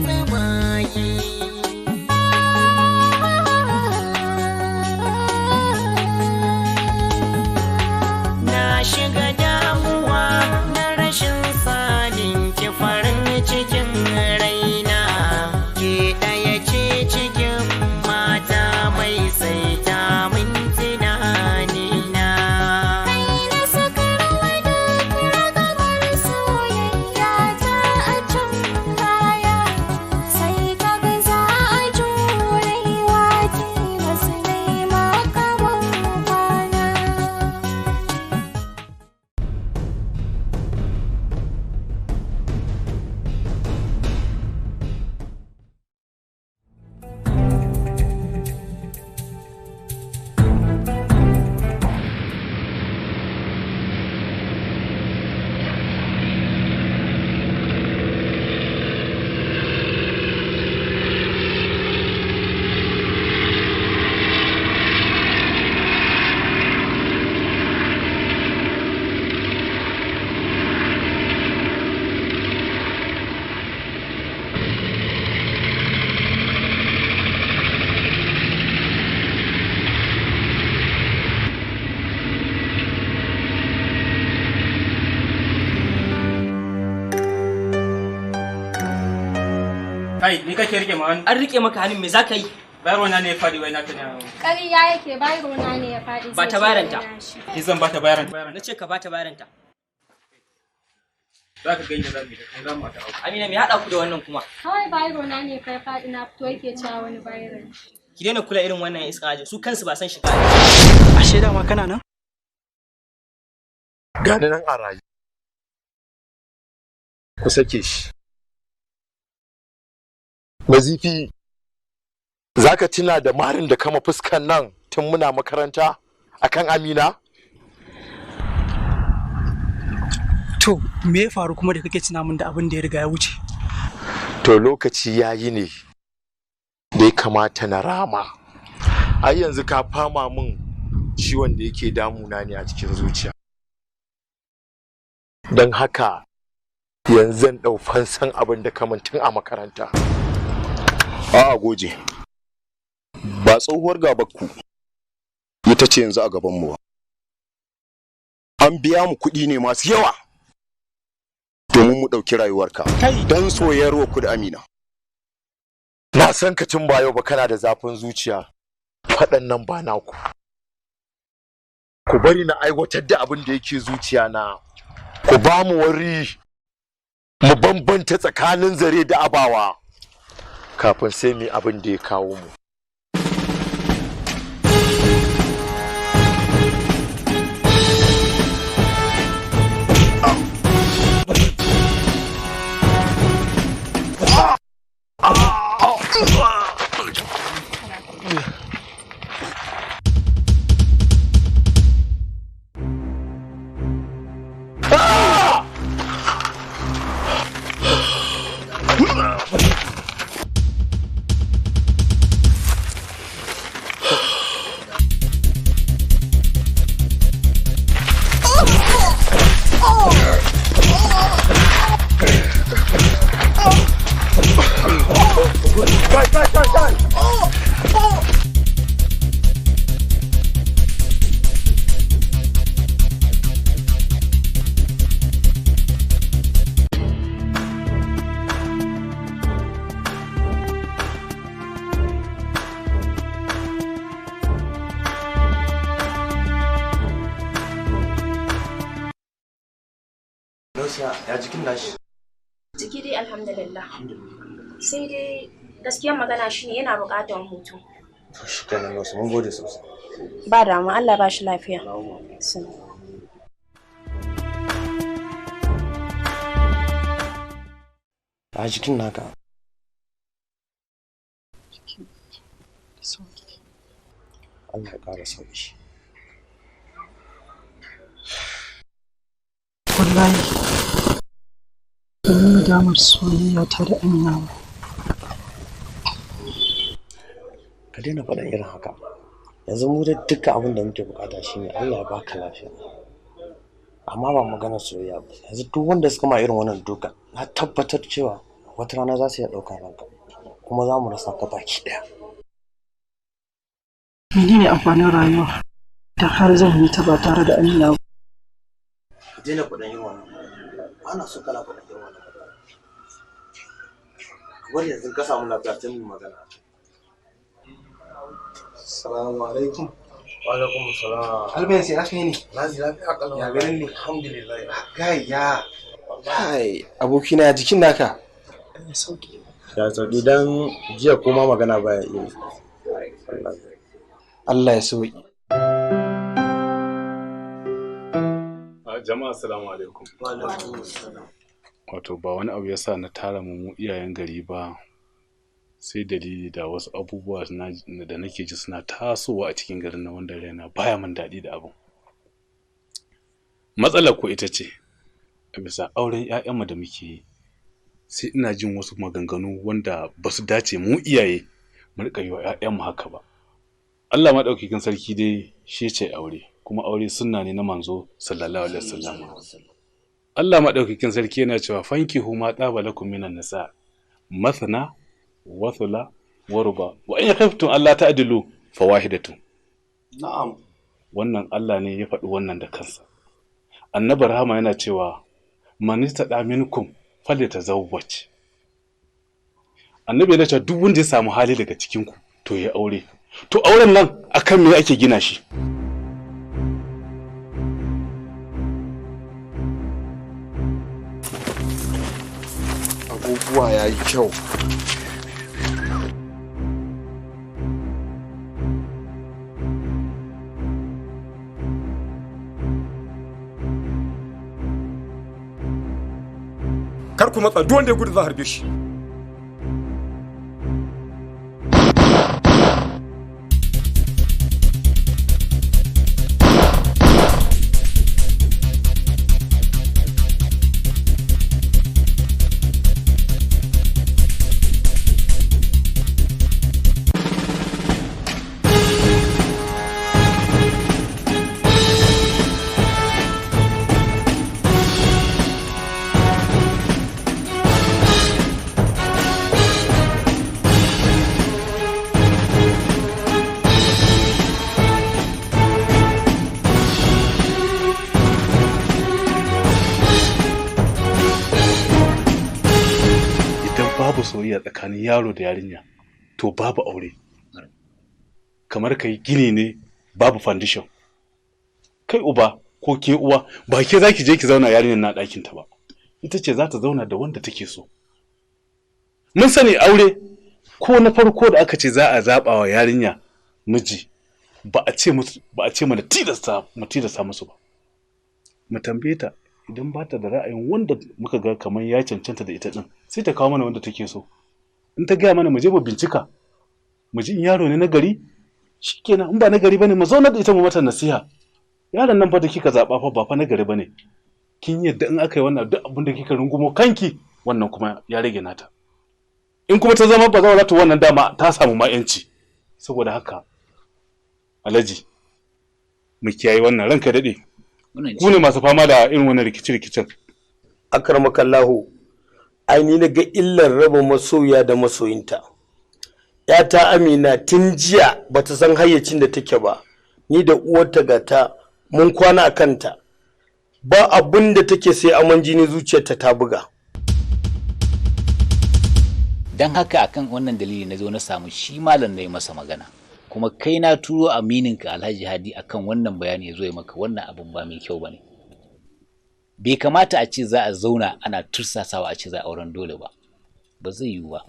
tsimayi. Na shiga damuwa na rashin sanin ki farin cikin raina, ke ɗaya ce cikin mata mai saita min tunanina. Kai na sakarwa duk ragamar soyayya ta a can baya, sai ka ga za a jurewa tilas ne makaman kwana. Kai, ni kake rike ma hannu? An rike maka hannun, me za ka yi? Bayarwa na ne ya faɗi, wai na ta ne. Ƙarya yake, bayro na ne ya faɗi. Ba ta bayranta. Ni zan bata bayaran. Na ce ka bata bayranta. Za ka gani da za mu yi da kan za mu ta auka. Amina, me haɗa ku da wannan kuma? Kawai bayro na ne fa ya faɗi, na fito yake cewa wani bayron. Ki daina kula irin wannan iska aji, su kansu ba san shiga. Ashe dama kana nan? Gani nan a rayu. Ku sake shi. Nazifi, za ka tuna da marin da kama fuskan nan tun muna makaranta akan Amina? To, me ya faru kuma da kake tuna min da abin da ya riga ya wuce? To, lokaci ya yi ne da ya kamata na rama. Ai yanzu ka fama min ciwon da yake damuna ne a cikin zuciya. Don haka yanzu zan ɗau fansan abin da kamun tun a makaranta. A'a goje. Ba tsohuwar gabakku ita ce yanzu a gabanmu ba. An biya mu kuɗi ne masu yawa domin mu ɗauki rayuwarka don soyayyarwa ku da Amina. Na san ka tun ba yau ba, kana da zafin zuciya. Faɗan nan ba naku. Ku bari na aiwatar da abin da yake zuciya na. Ku ba mu wari mu bambanta tsakanin zare da abawa. Kafin sai mu yi abin da ya kawo mu. Nausiya, ya jikin nashi? Jiki dai alhamdulillah. Sai dai gaskiyar magana shine yana buƙatar hutu. To shi kenan Nausiya, mun gode sosai. Ba damu, Allah ba shi lafiya. A jikin naka. Allah ya ƙara sauki. Wallahi, ban yi nadamar soyayya ta da Amina ba. Ka daina faɗin irin haka. Yanzu mu da dukkan abin da muke bukata shine Allah ya baka lafiya. Amma ba maganar soyayya ba. Yanzu duk wanda suka ma irin wannan duka, na tabbatar cewa Wata rana za su iya ɗaukar ranka, kuma za mu rasa ka baki ɗaya. Menene amfanin rayuwa da har zan yi ta ba tare da Amina ba? Ka daina faɗan yin wannan. Ba na so kana faɗan yin wannan. Kamar yanzu ka samu lafiya sai mu magana. Assalamu alaikum. Wa alaikum salam. Albayan sai aka yi ne. Lazi lafiya kalau. Ya garin ne. Alhamdulillah. Kai ya. Kai abokina jikin naka. Sauki. Ya sauki dan jiya koma magana baya iya. Allah ya sauki. Jama'a assalamu alaikum. Wa alaikum salam. Wato ba wani abu yasa na tara mu iyayen gari ba sai dalili da wasu abubuwa da nake ji suna tasowa a cikin garin na wanda raina baya min daɗi da abin. Matsalar ko ita ce a bisa auren 'ya'yanmu da muke yi sai ina jin wasu maganganu wanda ba su dace mu iyaye mu riƙa yi wa 'ya'yanmu haka ba. Allah maɗaukakin sarki dai shi ce aure kuma aure sunna ne na manzo sallallahu alaihi wasallam. Allah maɗaukakin sarki yana cewa fankihu ma tsaba lakum minan nisa mathna wa thula wa ruba wa in khiftum alla ta'dilu fawahidatun. Na'am. Wannan Allah ne ya faɗi wannan da kansa. Annabi Rahama yana cewa man istada minkum falyatazawwaj. Annabi yana cewa duk wanda ya samu hali daga cikin ku to ya aure. To auren nan akan me ake gina shi? Abubuwa ya yi kyau. Kar ku matsa, duk wanda ya gudu za a harbe shi. Idan babu soyayya tsakanin yaro da yarinya to babu aure. Kamar kai gini ne babu foundation. Kai uba ko ke uwa ba ke za ki je ki zauna yarinyar na ɗakin ta ba. Ita ce za ta zauna da wanda take so. Mun sani aure ko na farko da aka ce za a zaɓa wa yarinya miji ba a ce musu ba a ce mana tilasta mu tilasta musu ba. Mu tambaye ta idan ba ta da ra'ayin wanda muka ga kamar ya cancanta da ita din sai ta kawo mana wanda take so. In ta gaya mana mu je mu bincika mu ji in yaro ne na gari shikenan, in ba na gari bane mu zauna da ita mu mata nasiha. Yaron nan fa da kika zaba fa ba fa na gari bane. Kin yadda in aka yi wannan duk abin da kika rungumo kanki wannan kuma ya rage nata. In kuma ta zama ba za ta wannan dama ta samu ma yanci. Saboda haka Alhaji mu kiyaye wannan, ranka dade. Ku ne masu fama da irin wannan rikici-rikicin. Akramakallahu, ai ni na ga illar raba masoya da masoyinta. ‘Yata Amina tun jiya bata san hayyacin da take ba, ni da uwarta gata mun kwana a kanta. Ba abin da take sai aman jini zuciyarta ta buga. Don haka akan wannan dalili na zo na samu shi malam na yi masa magana. Kuma kai na turo amininka Alhaji Hadi akan wannan bayani ya zo ya maka wannan abin ba mai kyau bane. Bai kamata a ce za a zauna ana tursasawa a ce za a auren dole ba. Ba zai yiwu ba.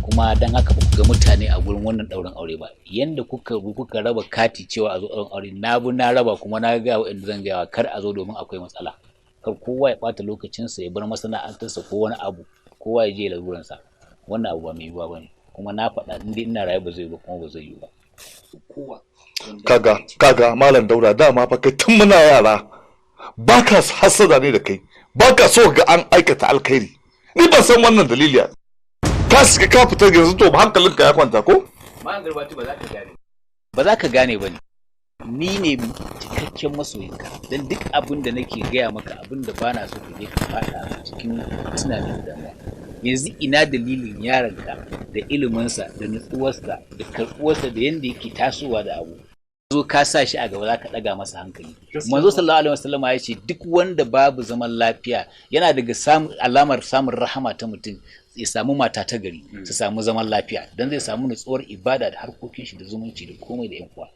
Kuma don haka ba ku ga mutane a gurin wannan ɗaurin aure ba. Yanda kuka raba kati cewa a zo ɗaurin aure na bi na raba kuma na ga waɗanda zan gaya kar a zo domin akwai matsala. Kar kowa ya ɓata lokacinsa ya bar masana'antarsa ko wani abu kowa ya je laluransa. Wannan abu ba mai yiwuwa bane. Kuma na faɗa in dai ina raye ba zai ba kuma ba zai yiwu ba. Kaga kaga Malam Dauda, dama fa kai tun muna yara baka hasada ne da kai, baka so ga an aikata alkhairi. Ni ban san wannan dalili ka shiga ka fita yanzu to hankalinka ya kwanta ko? Malam Garbatu ba za ka gane. Ba za ka gane ba ne. Ni ne cikakken masoyinka don duk abin da nake gaya maka abin da bana so ka je ka faɗa cikin tunanin damuwa. Yanzu ina dalilin yaronka da iliminsa da nutsuwarsa da karɓuwarsa da yanda yake tasowa da abu, zo ka sa shi a gaba za ka ɗaga masa hankali. Manzo sallallahu alaihi wasallama ya ce duk wanda babu zaman lafiya yana daga samun alamar samun rahama ta mutum ya samu mata ta gari, su samu zaman lafiya, dan zai samu nutsuwar ibada da harkokin shi da zumunci da komai da yan uwa.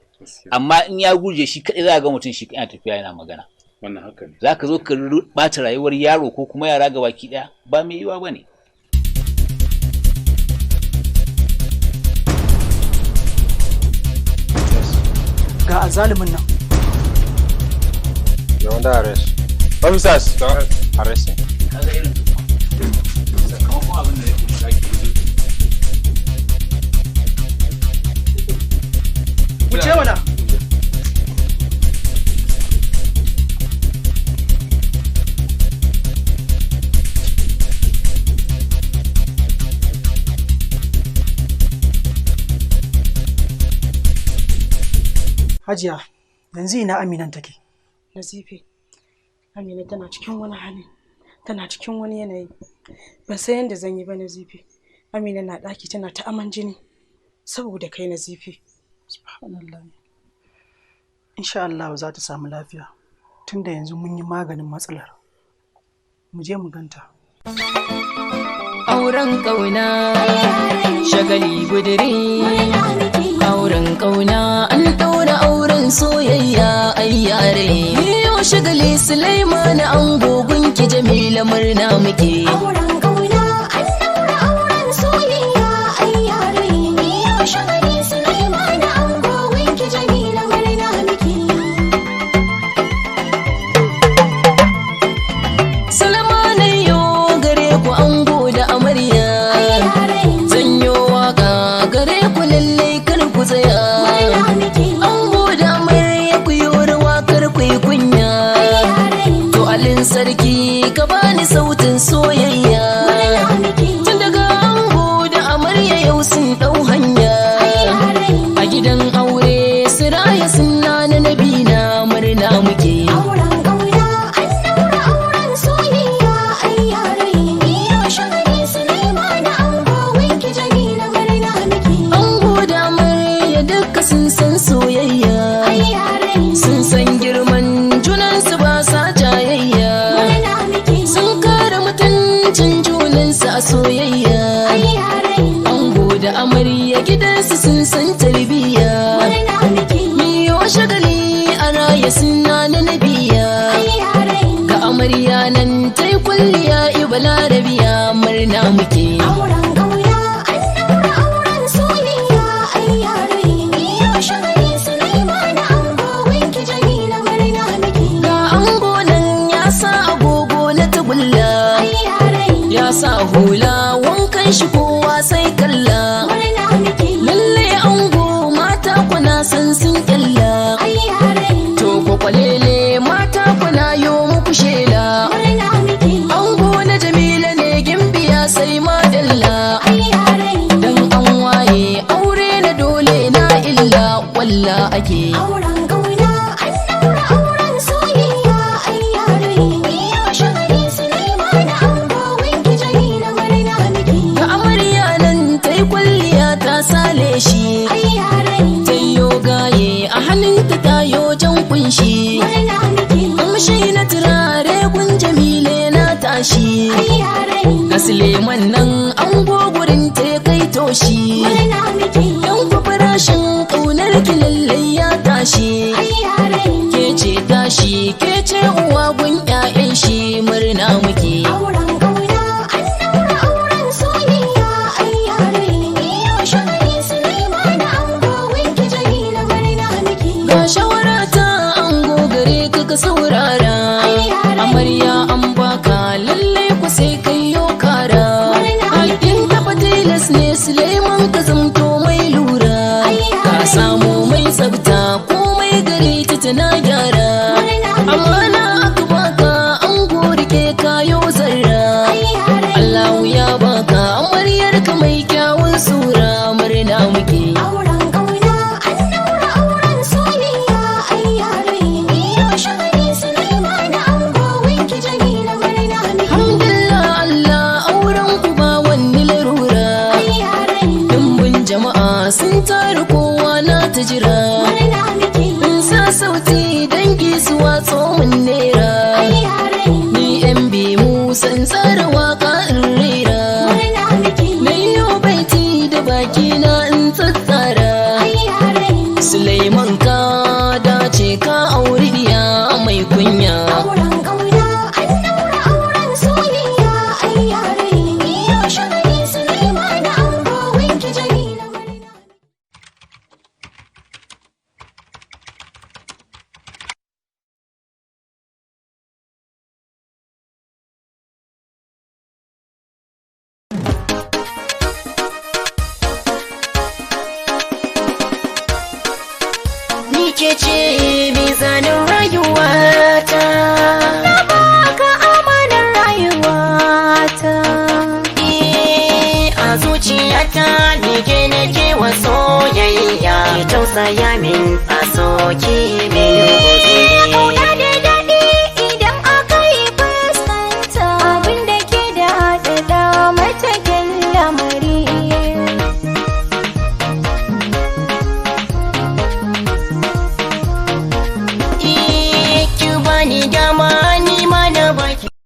Amma in ya guje shi kadai, za ga mutum shi yana tafiya yana magana. Wannan haka ne. Za ka zo ka ɓata rayuwar yaro ko kuma yara gabaki ɗaya, ba mai yiwa ba ne. Ga azalumin nan. You're under arrest. Officers, arrest him. Kaga irin sakamakon abin da yake shiga ke. Wuce mana. Hajiya, yanzu ina Aminan take? Nazifi, Amina tana cikin wani hali, tana cikin wani yanayi. Ban san yadda zan yi ba, Nazifi. Amina na ɗaki tana ta aman jini saboda kai, Nazifi. Subhanallah. Insha Allah za ta samu lafiya. Tunda yanzu mun yi maganin matsalar. Mu je mu ganta. Auren ƙauna, shagali budiri. Auren ƙauna, an ɗaura auren soyayya ai yare. Yau shagali Sulaiman ango gunki Jamila murna muke. Auren ƙauna, an ɗaura auren soyayya ai yare. Yau shagali Sulaiman ango gunki Jamila murna muke. Salama yo gare ku ango da amarya. Zanyo waka gare ku, lallai kar ku tsaya. Ango da amarya, ku yi rawa kar ku yi kunya. To alin sarki, ka bani sautin soyayya. Tun daga ango da amarya yau sun ɗau hanya. A gidan aure siraya sunna na nabina murna muke. Auren ƙauna, an ɗaura auren soyayya ai yare. Yau shagali Sulaiman ango gunki Jamila murna muke. Ango da amarya duka sun san soyayya. Sun san girman junansu ba sa jayayya. Sun kare mutuncin junansu a soyayya. Ango da amarya gidansu sun san tarbiyya. Miyo shagali a raya suna na nabiya. Ga amarya nan ta yi kwalliya ibalarabiya murna muke. Auren ƙauna, an ɗaura auren soyayya ai yare. Yau shagali Sulaiman ango gunki Jamila murna muke. Ga ango nan ya sa agogo na tagulla, ya sa hula wankan shi kowa sai kalla. Lalle ango mata kuna san sun kyalla. To kwakwalele mata kuna yo muku shela. Ango na Jamila ne gimbiya sai madalla. Dan an waye aure na dole na illa walla ake. Auren ƙauna, an ɗaura auren soyayya ai yare. Yau shagali Sulaiman ango gunki Jamila murna muke. Ga amarya nan ta yi kwalliya ta sale shi. Ta yo gaye a hannunta ta yo jan kunshi. Kamshi na turare gun Jamile na tashi. Ga Suleiman nan an gurin ta ya kai toshi. Yan ku farashin ƙaunar ki lallai ya tashi. Ke ce tashi, ke ce uwa gun 'ya'yan shi murna muke. Auren ƙauna, an ɗaura auren soyayya ai yare. Yau shagali Sulaiman ango gunki Jamila murna muke. Ga shawara ta ango gare ka, ka saurara. Amarya an baka, lallai ku sai kai yo kara. Hakkin tafa tilas ne Suleiman ka zamto mai lura. Ka samu mai tsafta komai gare ta tana gyara. Amana aka baka ango, rike kayo zarra. Allahu ya baka amaryar ka mai kyawun sura murna muke. Auren ƙauna, an ɗaura auren soyayya ai yare. Yau shagali Sulaiman ango gunki Jamila murna muke. Alhamdulillah Allah auren ku ba tsara waka in rera. Na yi baiti da bakina in tsatsara. Suleiman ka dace ka auri diya mai kunya. Auren ƙauna an daura auren soyayya ai yare. Iyo shagali Sulaiman ango wanki Jamila. Ni ke ce mizanin rayuwata. Na baka amanar rayuwata. Eh, a zuciyata ni ke nake wa soyayya. Ki tausaya min a soki min uzuri. Kauna